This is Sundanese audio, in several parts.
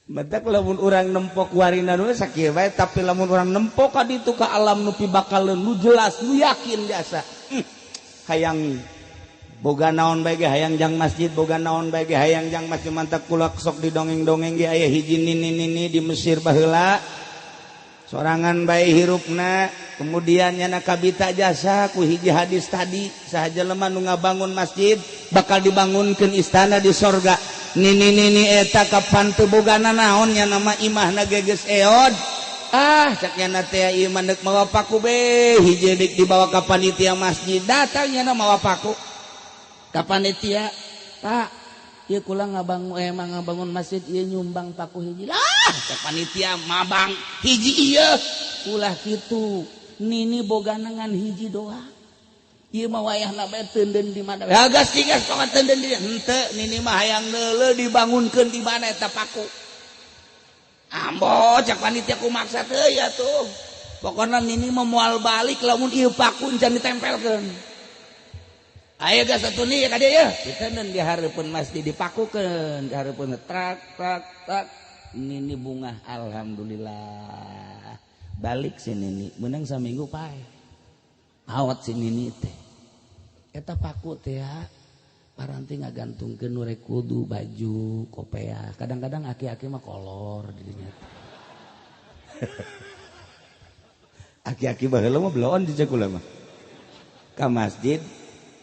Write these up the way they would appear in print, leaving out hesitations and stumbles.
Matak lamun urang nempok warina nu sakieu bae, tapi lamun urang nempok ka ditu ka alam nu pibakaleun nu jelas nu yakin jasa. Hayang boga naon bae ge hayang jang masjid, boga naon bae ge hayang jang masjid. Mantak kula sok didongeng-dongeng ge aya hiji nini-nini di Mesir baheula. Sorangan bae hirupna, kemudian nyana kabita jasa ku hiji hadis tadi, saha jelema nu ngabangun masjid bakal dibangunkeun istana di sorga. Nini-nini eta kapan teu bogana naon nya nama imahna ge geus eod. Ah, cak nyana teh ieu mah deuk mawa paku be, hiji deuk dibawa ka panitia masjid, datang nyana mawa paku. Ka panitia, Pak, ieu kula ngabangun emang ngabangun masjid ieu nyumbang paku hiji. Lah, cak panitia mabang hiji ieu. Ulah kitu. Nini bogana ngan hiji doa. Ieu mah wayahna bae teunden di mana. Ya gas gas pokona teunden di henteu nini mah hayang neuleuh dibangunkeun di mana eta paku. Ambo cak panitia ku maksa teu ya tuh. Pokona nini mah moal balik lamun ieu paku encan ditempelkeun. Ayo gas atuh nih ka dieu ya. Diteunden di hareupeun masjid dipakukeun, di hareupeun trak trak trak. Nini bungah alhamdulillah. Balik si nini menang saminggu pae. Awat si nini teh. Eta paku teh ya. Paranti ngagantungkeun nu rek kudu baju kopeah. Kadang-kadang aki-aki mah kolor di dinya. Aki-aki baheula mah bloon di cekula mah. Ka masjid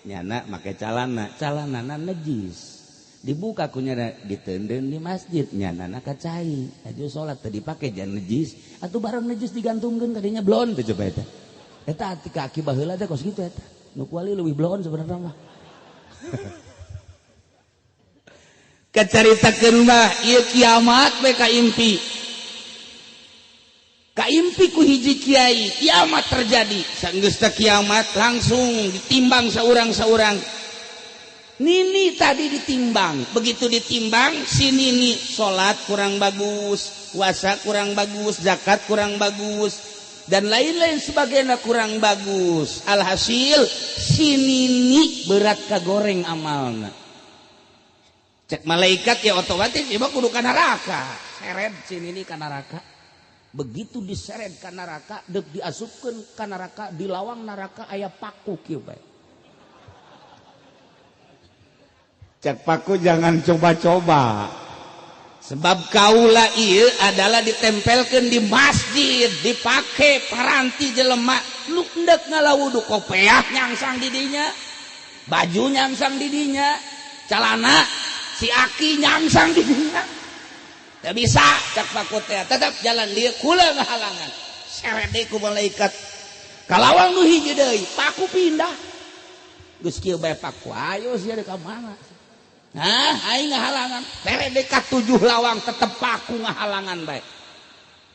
nyana make calana, calanana najis. Dibuka ku nyana diteunden di masjid nyanana ka cai. Aju salat teu dipake jan najis. Atuh barang najis digantungkeun kadinya bloon teh coba eta. Eta kaki baheula teh kos kitu eta. Nu kuali leuwih bloon sebenarnya mah. Kacaritakeun mah ieu kiamat we ka impi. Ka impi ku hiji kiai, kiamat terjadi. Sanggeus teh kiamat langsung ditimbang saurang-saurang. Nini tadi ditimbang, begitu ditimbang si Nini salat kurang bagus, puasa kurang bagus, zakat kurang bagus, dan lain-lain sebagainya kurang bagus. Alhasil si Nini berat kagoreng amalna. Cek malaikat ya otomatis ieu kudu ka neraka. Seret si Nini ka neraka. Begitu diseret ka neraka, deuk diasupkeun ka neraka, di lawang neraka aya paku kieu bae. Cek paku jangan coba-coba. Sebab kaula ieu adalah ditempelkeun di masjid, dipake paranti jelema nu endek ngalawudu kopeah nyangsang di dinya, baju nyangsang di dinya, calana si aki nyangsang di dinya. Teu bisa cek paku teh, tetep jalan dieu kula ngahalangan. Seret deui ku malaikat. Ka lawang nu hiji deui, paku pindah. Geus kieu bae paku, ayo sia ka mana? Nah, aing ngahalangan. Tere dekat 7 lawang tetep paku ngahalangan bae.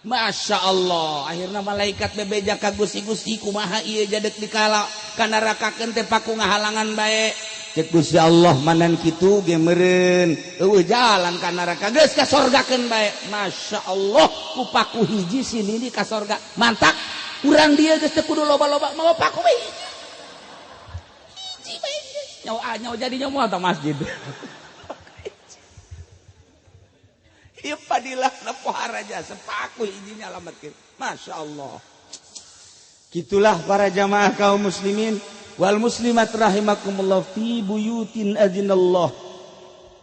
Masya Allah, akhirna malaikat bebeja ka Gusti-Gusti kumaha ieu jadek dikala ka nerakakeun teh paku ngahalangan bae. Cek Gusti Allah manan kitu ge meureun eueuh jalan ka neraka geus ka sorgakeun bae. Masya Allah, ku paku hiji si Nini ka sorga. Mantak urang dieu geus teu kudu loba-loba mawa paku bae. Hiji bae geus. Nyawa nyawa jadi nyawa tah masjid. Ieu padilah pohara jasa paku hijinya alamatkeun. Masya Allah. Gitulah para jamaah kaum muslimin wal muslimat rahimakumullah fi buyutin adzinallah.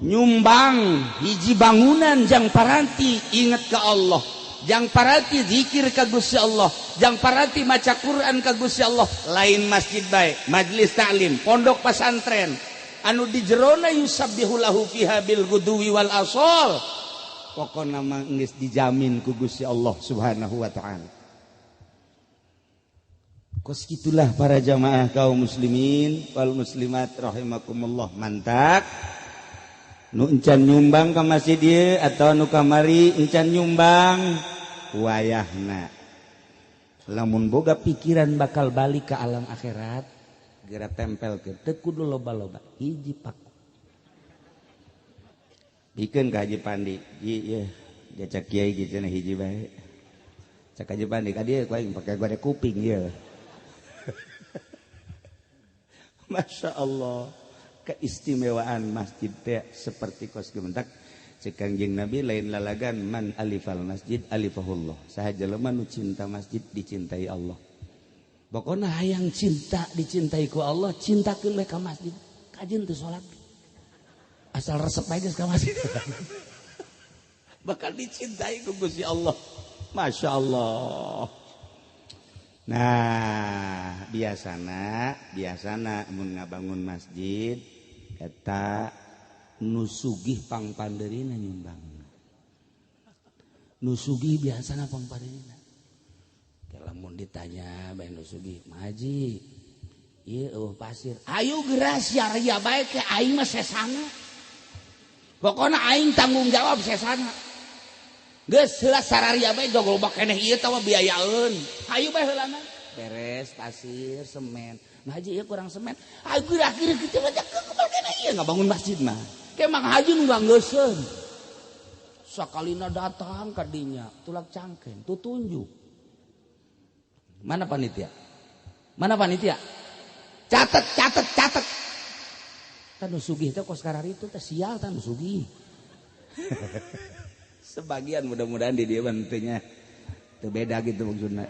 Nyumbang hiji bangunan jang paranti ingat ka Allah, jang paranti zikir ka Gusti Allah, jang paranti maca Quran ka Gusti Allah. Lain masjid bae, majelis taklim, pondok pesantren anu di jerona yusabbihu lahu fiha bil guduwi wal asal. Pokona mah geus dijamin ku Gusti Allah Subhanahu wa taala. Kos kitulah para jamaah kaum muslimin wal muslimat rahimakumullah. Mantak nu encan nyumbang ka masjid ieu atau nu kamari encan nyumbang wayahna. Lamun boga pikiran bakal balik ke alam akhirat, geura tempelkeun teu kudu loba-loba, hiji paku. Bikeun ka Haji Pandi, ji ieu diacak kiai gitu cenah hiji bae. Cak Haji Pandi ka dieu ku aing pake gode kuping ieu. Masya Allah, keistimewaan masjid teh seperti kos gementak. Cek Kangjeng Nabi lain lalagan man alifal masjid alifahullah. Saha jelema nu cinta masjid dicintai Allah. Pokona hayang cinta dicintai ku Allah, cintakeun we ka masjid. Kajeun teu salat. Asal resep bae geus ka masjid. Bakal dicintai ku Gusti Allah. Masya Allah. Nah, biasana mun ngabangun masjid eta nu sugih pangpandeurina nyumbang. Nu sugih biasana pangpandeurina. Lamun ditanya bae nu sugih, "Maji, ieu eueuh pasir." Ayo geura sia bae ke aing mah sesana. Pokona aing tanggung jawab sesana. Geus heula sararia bae jog loba keneh ieu tah biayaeun. Hayu bae heulana. Beres pasir, semen. Nah haji ieu kurang semen. Ayo geura kieu mah kebal keneh ieu ngabangun masjid mah. Ke Mang Haji nu nganggeuseun. Sakalina datang ka dinya, tulak cangkeng, tutunjuk. Mana panitia? Mana panitia? Catet, catet, catet. Tah nu sugih teh kos kararitu teh sial tah nu sugih. Sebagian mudah-mudahan di dieu mah teu nya teu beda gitu maksudna.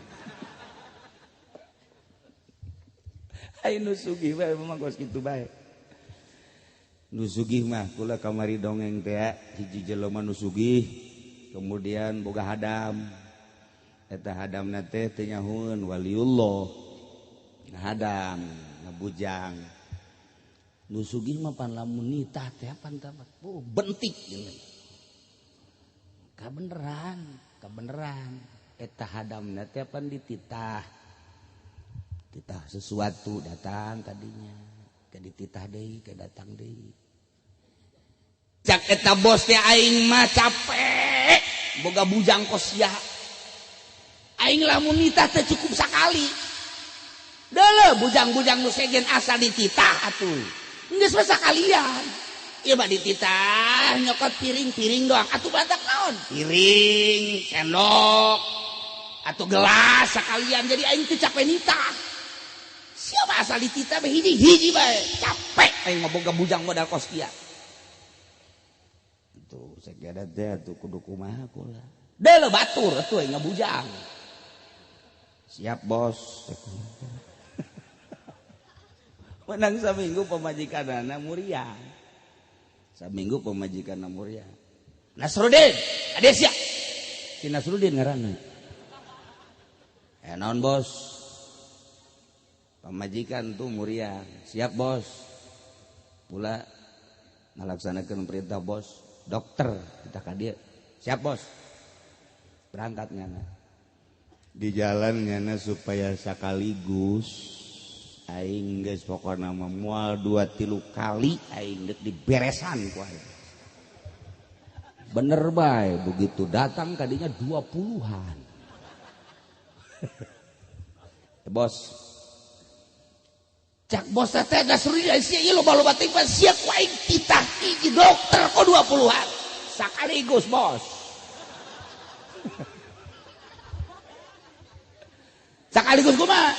Ai nu sugih bae mah kos kitu bae. Nu sugih mah kula kamari dongeng teh hiji jelema nu sugih kemudian boga hadam. Eta hadamna teh teu nyahueun waliullah. Hadam ngabujang. Nu sugih mah pan lamun nitah teh pan tah oh, bentik gini. Kabeneran eta hadamna teh pan dititah. Titah sesuatu datang kadinya, ke dititah deui, ke datang deui. Cak eta bos teh aing mah capek boga bujang kos sia. Aing lamun nitah teh cukup sakali. Deuleu bujang-bujang nu sejen asa dititah atuh. Geus mah sakalian. Ieu mah dititah nyokot piring-piring doang. Atuh batak naon? Piring, sendok, atuh gelas sakalian. Jadi aing teu capek nitah. Siapa asal dititah bae hiji-hiji bae. Capek aing mah boga bujang modal kos kieu. Tuh segera teh atuh kudu kumaha kula. Deuleu batur atuh aing ngabujang. Siap bos. Menang saminggu pamajikanana muriang. Saminggu pamajikanana muriang. Nasrudin, ade sia. Si Nasrudin ngaranna. Naon bos? Pamajikan tuh muriang. Siap bos. Pula ngalaksanakeun perintah bos. Dokter kita ka dieu. Siap bos. Berangkat ngana. Di jalan ngana supaya sekaligus aing geus pokona mah moal 2-3 kali aing deuk diberesan ku aing. Bener bae begitu datang kadinya 20-an. Bos. Cak bos teh Nasrudin sia ieu loba-loba teh sia ku aing titah hiji dokter kok 20-an. Sekaligus bos. Sekaligus kumaha?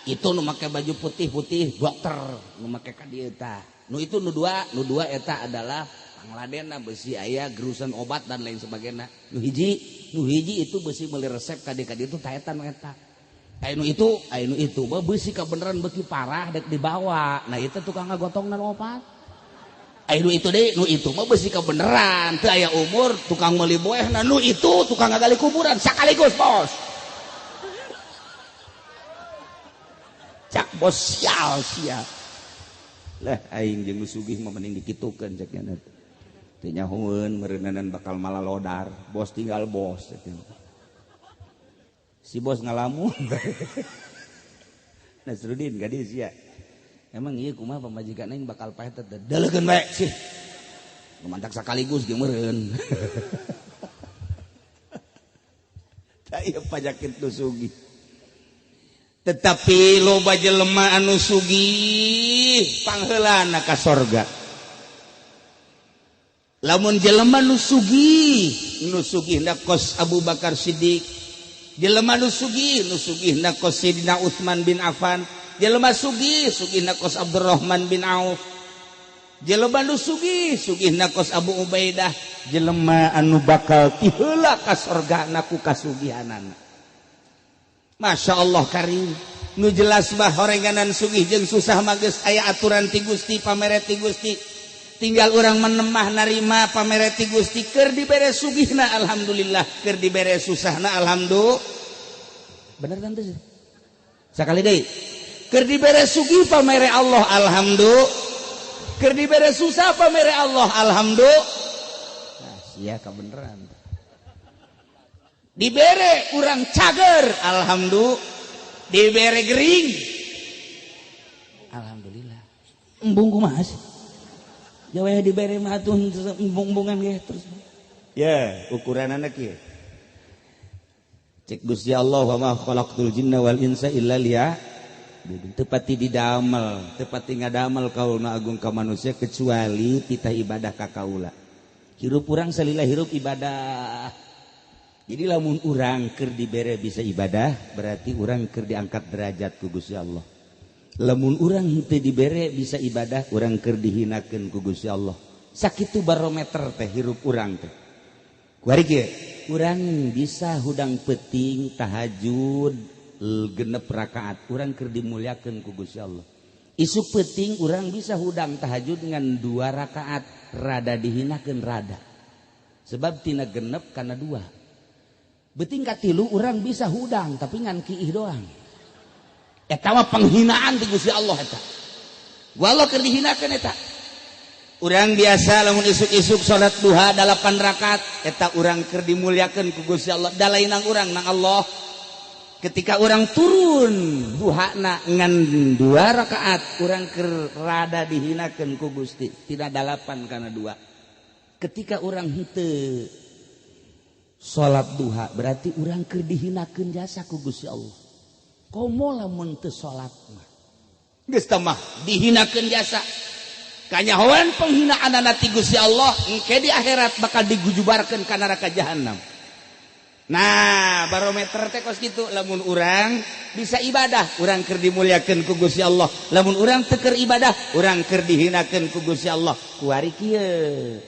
Itu nu make baju putih-putih dokter nu make ka dieu tah. Nu itu nu dua eta adalah pangladena besi aya gerusan obat dan lain sebagainya. Nu hiji itu besi meuli resep ka dieu tah eta nu eta. Aya nu itu mah besi kabeneran beuki parah dek dibawa. Nah itu tukang ngagotongna opat. Aya nu itu deui, nu itu mah besi kabeneran teu aya umur tukang meuli boehna. Nu itu tukang ngagali kuburan sakaligus bos. Cak bos sial sia. Lah aing jeung nu sugih mah mending dikitukeun cek nya. Teu nyahueun meureunanan bakal malalodar, bos tinggal bos cek nya. Si bos ngalamun. Nasrudin gadis ya. Emang ieu kumaha pamajikan aing bakal paeh teh deleukeun bae sih. Lumantak sakaligus ge meureun. Tah ieu panyakit nu sugih. Tetapi loba jelema anu sugih pangheulana ka sorga. Lamun jelema nu sugih kos Abu Bakar Siddiq, jelema nu sugih kos Sidina Utsman bin Affan, jelema sugih kos Abdurrahman bin Auf. Jelema nu sugih sugihna kos Abu Ubaidah jelema anu bakal tiheula ka sorgana ku kasugihanana. Masya Allah karim. Nu jelas mah horenganan sugih jeung susah mah geus aya aturan ti Gusti pamere ti Gusti. Tinggal urang menemah narima pamere ti Gusti keur dibere sugihna alhamdulillah, keur dibere susahna alhamdulillah. Bener tante sih? Sakali deui. Keur dibere sugih pamere Allah alhamdulillah. Keur dibere susah pamere Allah alhamdulillah. Nah, sia kabeneran. Dibere urang cager alhamdulillah, dibere gering alhamdulillah. Embung kumaha sih? Jawa dibere mah atuh embung-embungan ge terus. Ya, ukuranana kieu. Cek Gusti Allah wa ma khalaqtul jinna wal insa illa liya'budun. Teu pati didamel, teu pati ngadamel kaulna agung ka manusia kecuali titah ibadah ka kaula. Hirup urang salila hirup ibadah. Jadi lamun urang keur dibere bisa ibadah, berarti urang keur diangkat derajat ku Gusti Allah. Lamun urang henteu dibere bisa ibadah, urang keur dihinakeun ku Gusti Allah. Sakitu barometer teh hirup urang teh. Kuari kieu, urang bisa hudang peuting tahajud genep rakaat, urang keur dimuliakeun ku Gusti Allah. Isuk peuting urang bisa hudang tahajud ngan 2 rakaat, rada dihinakeun rada. Sebab tina genep kana 2. Beuting katilu urang bisa hudang tapi ngan kiih doang. Eta mah penghinaan ti Gusti Allah eta. Walau keur dihinakeun eta. Urang biasa lamun isuk-isuk salat duha 8 rakaat, eta urang keur dimuliakeun ku Gusti Allah. Da lain nang urang nang Allah. Ketika urang turun duhana ngan 2 rakaat, urang keur rada dihinakeun ku Gusti, tidak 8 kana 2. Ketika urang henteu salat duha berarti urang keur dihinakeun jasa ku Gusti Allah. Komo lamun teu salat mah. Geus tah mah dihinakeun jasa. Kanyahoan penghinaanana ti Gusti Allah engke di akhirat bakal digujubarkeun ka neraka jahanam. Nah, barometer teh kos kitu lamun urang bisa ibadah, urang keur dimuliakeun ku Gusti Allah. Lamun urang teu keur ibadah, urang keur dihinakeun ku Gusti Allah. Kuari kieu.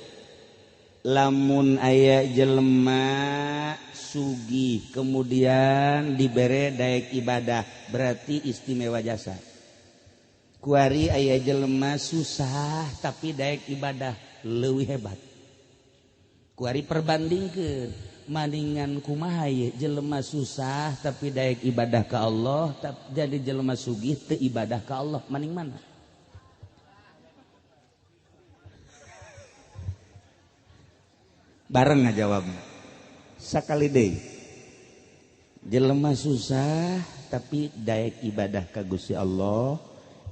Lamun aya jelema sugih kemudian dibere daek ibadah berarti istimewa jasa. Kuari aya jelema susah tapi daek ibadah leuwih hebat. Kuari perbandingkeun maningan kumaha ye jelema susah tapi daek ibadah ka Allah, jadi jelema sugih teu ibadah ka Allah, maning mana? Bareng ngajawabna. Sakali deui. Jelema susah tapi daek ibadah ka Gusti Allah,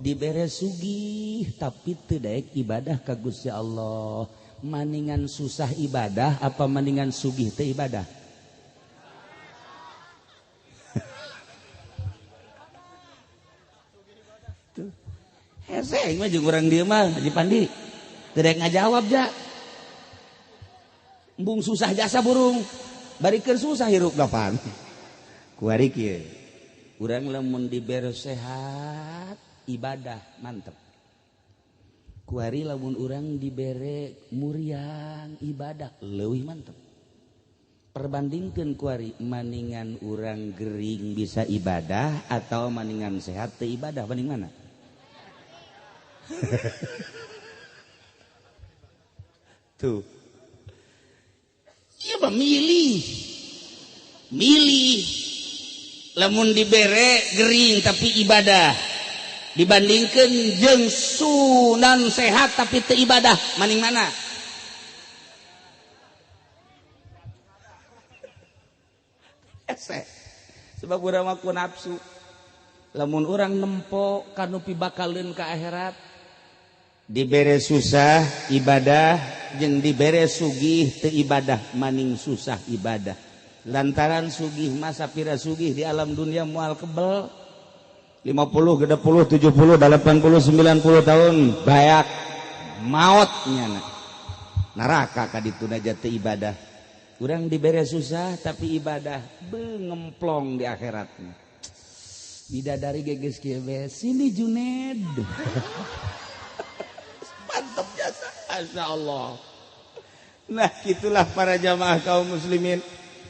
dibere sugih tapi teu daek ibadah ka Gusti Allah. Maningan susah ibadah apa maningan sugih teu ibadah? Tuh. Hese mah jeung urang dieu mah Haji Pandi. Teu daek ngajawab ja. Embung susah jasa burung, bari keur susah hirup gapan. Kuari kieu. Urang lamun dibere sehat, ibadah mantep. Kuari lamun urang dibere muriang ibadah leuwih mantep. Perbandingkeun kuari maningan urang gering bisa ibadah atau maningan sehat teu ibadah, maning mana? Tuh. Iya mah milih. Milih. Lamun dibere gering tapi ibadah. Dibandingkan jeung sunan sehat tapi teu ibadah, maning mana? Hese. Sebab urang mah ku nafsu. Lamun urang nempo kanu pibakaleun ka akhirat, dibere susah ibadah jeung dibere sugih teu ibadah, maning susah ibadah. Lantaran sugih masa pira sugih di alam dunia moal kebel. 50, 60, 70, 80, 90 tahun bayak mautnya neraka kadituna jatuh ibadah. Urang dibere susah tapi ibadah bengemplong di akhiratnya. Bidadari geges kieu sini Juned. Mantep Masya Allah. Nah, itulah para jamaah kaum muslimin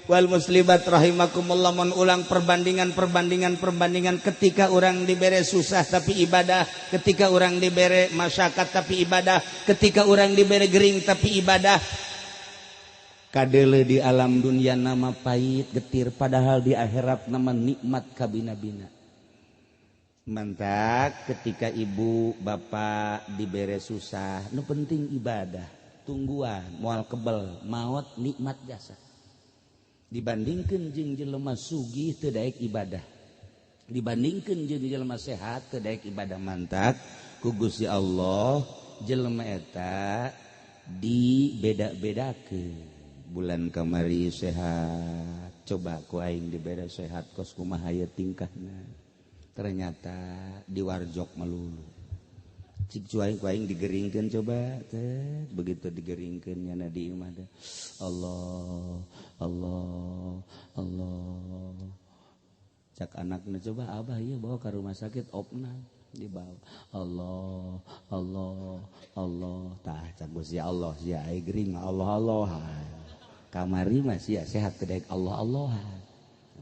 wal muslimat rahimakumullah, mun ulang perbandingan perbandingan perbandingan ketika orang dibere susah tapi ibadah, ketika orang dibere masyarakat tapi ibadah, ketika orang dibere gering tapi ibadah. Kadele di alam dunia nama pahit getir, padahal di akhirat nama nikmat kabina-bina. Mantak ketika ibu bapak dibere susah, nu penting ibadah, tungguan moal kebel maut nikmat jasa. Dibandingkan jeung jelema sugih teu daek ibadah, dibandingkan jeung jelema sehat teu daek ibadah. Mantak ku Gusti Allah jelema eta dibeda-bedakeun. Bulan kamari sehat, coba ku aing dibere sehat kos kumaha ye tingkahna, ternyata diwarjok melulu. Cik cuaing ku aing digeringkeun, coba teh begitu digeringkeun nyana di imah teh Allah Allah Allah. Cak anakna, coba abah ieu bawa ke rumah sakit opnam, dibawa, Allah Allah Allah. Tah, cak Gusti Allah, sia ai gering Allah Allah, kamari mah sia sehat teu daek Allah Allah,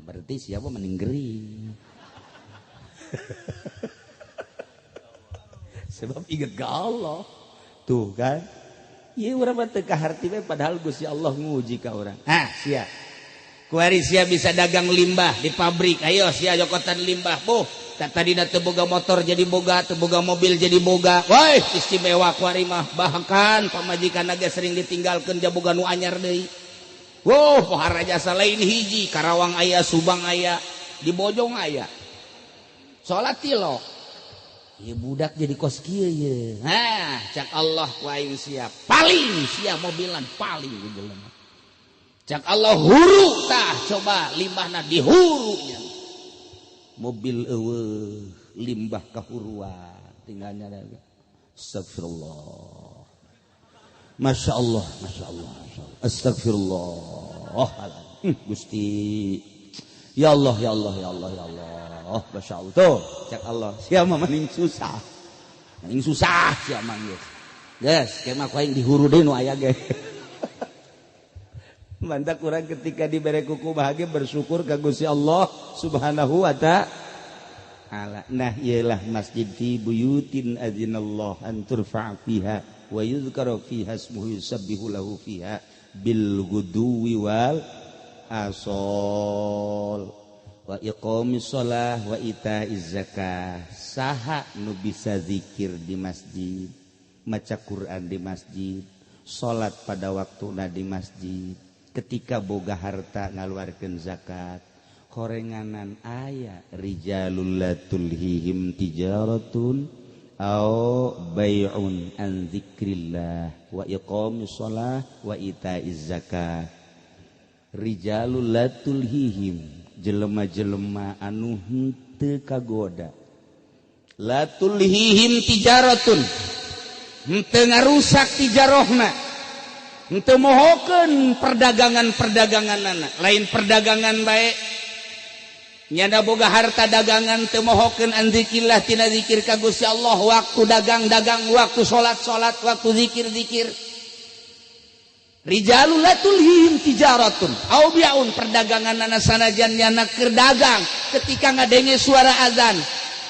berarti siapa mending gering sebab inget ke Allah. Tuh kan, ieu urang mah teu kaharti we, padahal Gusti Allah nguji ka urang. Ah, sia kuari sia bisa dagang limbah di pabrik, ayo sia jokotan limbah, boh tak tadina teu boga motor jadi boga, teu boga mobil jadi boga. Woi, istimewa kuari mah, bahkan pamajikan ge sering ditinggalkeun jaboga nu anyar deui. Wow, pohara jasa lain hiji, Karawang aya, Subang aya, di Bojong aya. Salat tilok. Ieu budak jadi kos kieu ye. Hah, cak Allah ku aing sia paling sia mobilan paling ku jelema. Cak Allah huru tah, coba limbahna dihurunya. Mobil eueuh, limbah kahuruan tinggalnya. Astagfirullah. Masya Allah, Masya Allah, Masya Allah. Astagfirullah. Gusti. Ya Allah, ya Allah, ya Allah, ya Allah. Masya Allah. Tuh, cak Allah. Siapa maning susah. Maning susah siapa geus. Geus, kemah ku aing dihuru deui nu aya ge. Mantak urang ketika dibere kuku bahagia bersyukur ka Gusti Allah Subhanahu wa ta'ala. Nah, iyalah masjid fi buyutin adzinallahu an turfa' fiha wa yuzkaru fiha ismuhu yusabbihu lahu fiha bil ghuduwi wal asol wa iqamis shalah wa ita'iz zakah. Saha nu bisa zikir di masjid, maca Quran di masjid, salat pada waktuna di masjid, ketika boga harta ngaluarkeun zakat, horenganan aya rijalul la tulhihim tijaratun au bai'un an dzikrillah wa iqamis shalah wa ita'iz zakah. Rijalul la tulhihim, jelema-jelema anu henteu kagoda. La tulhihim tijaratun, henteu ngarusak tijarohna, henteu mohokeun perdagangan-perdaganganana, lain perdagangan bae. Nyana boga harta dagangan teu mohokeun an dzikrillah tina zikir ka Gusti Allah, waktu dagang-dagang, waktu salat-salat, waktu zikir-zikir. Rijalul la tulhihim tijaratun au bi'un, perdaganganana sanajan nyana keur dagang ketika ngadenge suara azan.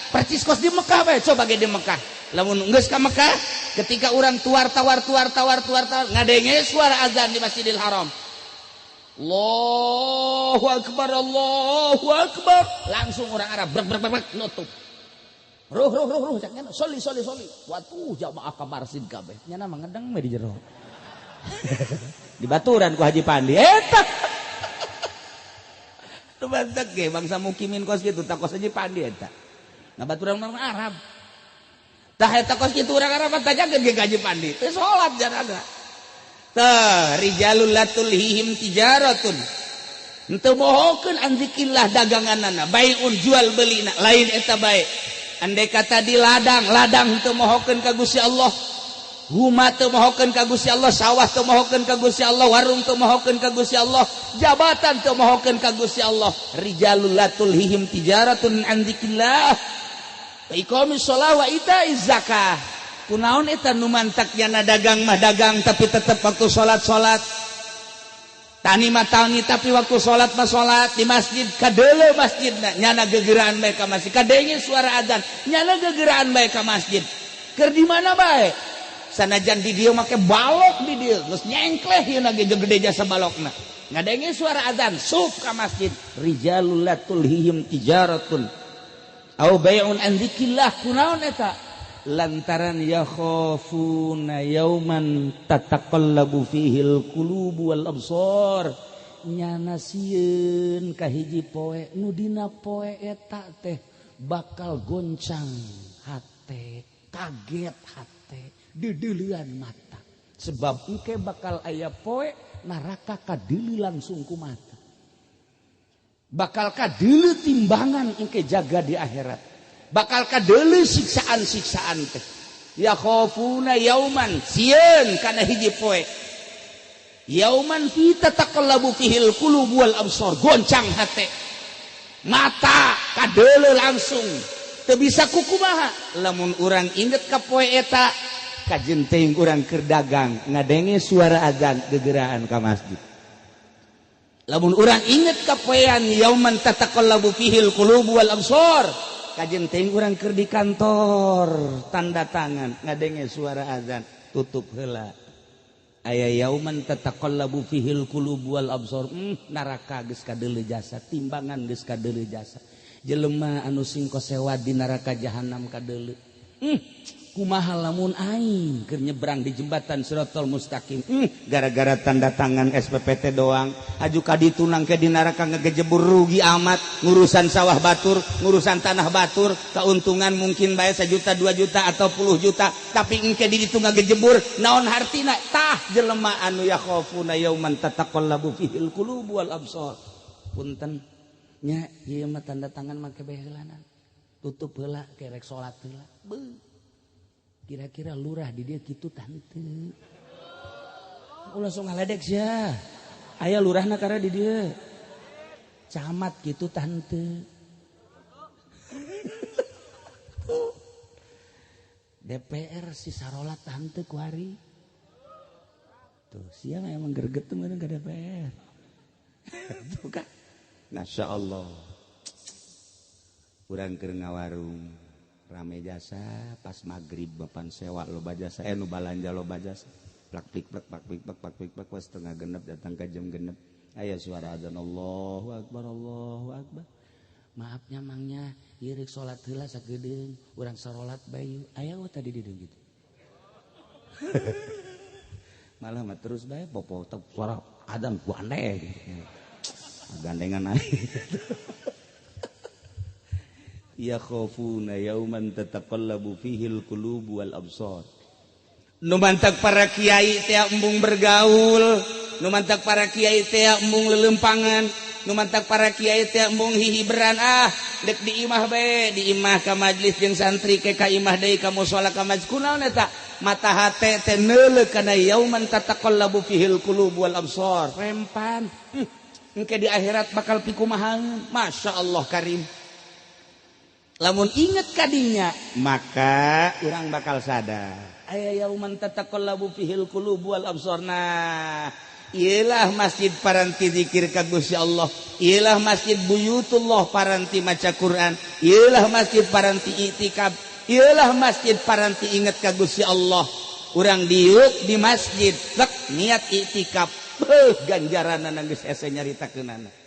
Percis kos di Mekah bae, coba ge di Mekah. Lamun geus ka Mekah, ketika urang tuar tawar tuar tawar tuar tawar ngadenge suara azan di Masjidil Haram. Allahu Akbar, Allahu Akbar. Langsung orang Arab brek brek brek nutup. Ruh ruh ruh ruh cak nyana soli soli soli. Watuh jamaah ka masjid kabeh. Nyana mah ngedeng we di jero. Di baturan ku Haji Pandi. Eta. Nu bantek ge bangsa mukimin kos kitu tak kos Haji Pandi eta. Ngabaturan orang Arab. Tah eta kos kitu urang Arab tajakeun ge ka Haji Pandi. Teu salat janana. Tah rijalul la tulhihim tijaratun, henteu mohokeun an dzikrillah daganganana, baiun jual belina, lain eta bae. Andai kata di ladang, ladang henteu mohokeun ka Gusti Allah, huma teu mohokeun ka Gusti Allah, sawah teu mohokeun ka Gusti Allah, warung teu mohokeun ka Gusti Allah, jabatan teu mohokeun ka Gusti Allah. Rijalul la tulhihim tijaratun an dzikrillah wa iqamis shalah wa ita'iz zakah. Kunaon eta nu mantak nyana dagang mah dagang tapi tetep waktu salat-salat. Tani mah tani tapi waktu salat mah salat di masjid kadeuleu masjidna nyana gegeraan bae ka masjid. Kadenge suara adzan nyana gegeraan bae ka masjid. Keur di mana bae? Sanajan di dieu make balok di dieu geus nyengkleh ieu na ge gede jasa balokna. Ngadenge suara adzan sup ka masjid. Rijalul la tulhihim tijaratun au bai'un an dzikrillah. Kunaon eta? Lantaran yakhafuna yauman tataqallabu fihil qulubu wal absar. Nyana sieun ka hiji poe nu dina poe eta teh bakal goncang hate, kaget hate, deudeulean mata. Sebab engke bakal aya poe neraka kadeuleu langsung ku mata. Bakal kadeuleu timbangan engke jaga di akhirat. Bakal kadeuleu siksaan-siksaan teh. Yakhafuna yauman sieun kana hiji poe. Yauman fi tataqallabu fihil qulub wal absar, goncang hate. Mata kadeuleu langsung. Teu bisa kukumaha lamun urang inget ka poe eta kajen teuing urang keur dagang ngadenge suara azan gegeraan ka masjid. Lamun urang inget ka poean yauman tataqallabu fihil qulub wal absar, kajen teuing urang keur di kantor tanda tangan ngadenge suara azan tutup heula. Aya yauman tataqallabu fihil qulub wal absar. Neraka geus kadeuleu jasa, timbangan geus kadeuleu jasa. Jelema anu sing kosewa di neraka jahanam kadeuleu. Kumaha lamun aing keur nyebrang di jembatan Siratal Mustaqim. Gara-gara tanda tangan SPPT doang aju ka ditu nangke di neraka ngegejebur rugi amat, ngurusan sawah batur, ngurusan tanah batur, keuntungan mungkin bae 1 juta, 2 juta atau puluh juta, tapi engke di ditu ngagejebur naon hartina? Tah jelema anu yakhafuna yauman tataqallabu fihil qulub wal absar. Punten nya ieu mah tanda tangan make bae heulanan. Tutup heula kerek salat heula. Beuh. Kira-kira lurah di dia kitu tante. Ulah sok ngaledek sia. Aya lurahna karena di dia. Camat kitu tante. DPR si sarolat tante kuari. Tuh sia emang greget tuh meureun ka DPR. Tuh kan. Masya Allah. Urang keur ngawarung. Rame jasa pas maghrib bapan sewa loba jasa nu balanja loba jasa plak plik plak plak plik plak plak plik plak setengah genep datang ke jam genep aya suara azan Allahu akbar Allahu akbar. Maafnya mangnya ieu rek salat heula sagedeung urang sarolat bae aya we tadi di dieu gitu. Malah mah terus bae popo suara azan gandeng gandengan aja. Yakhafuna yauman tataqallabu fihil qulub wal absar. Nu mantak para kiai teh embung bergaul, nu mantak para kiai teh embung lelempangan, nu mantak para kiai teh embung hihiberan ah dek di imah bae, di imah ka majlis jeung santri ke ka imah deui ka musala ka majlis kunaon eta? Mata hate teh neuleuh kana yauman tataqallabu fihil qulub wal absar. Rempan. Engke di akhirat bakal pikumaha. Masya Allah karim. Lamun inget kadinya maka urang bakal sadar. Aya yauman tataqallabu fihil qulub wal absar. Nah, ieulah masjid paranti zikir ka Gusti Allah, ieulah masjid buyutullah paranti maca Quran, ieulah masjid paranti iktikaf, ieulah masjid paranti inget ka Gusti Allah. Urang diuk di masjid lek niat iktikaf, beuh ganjaranna geus hese nyaritakeunana.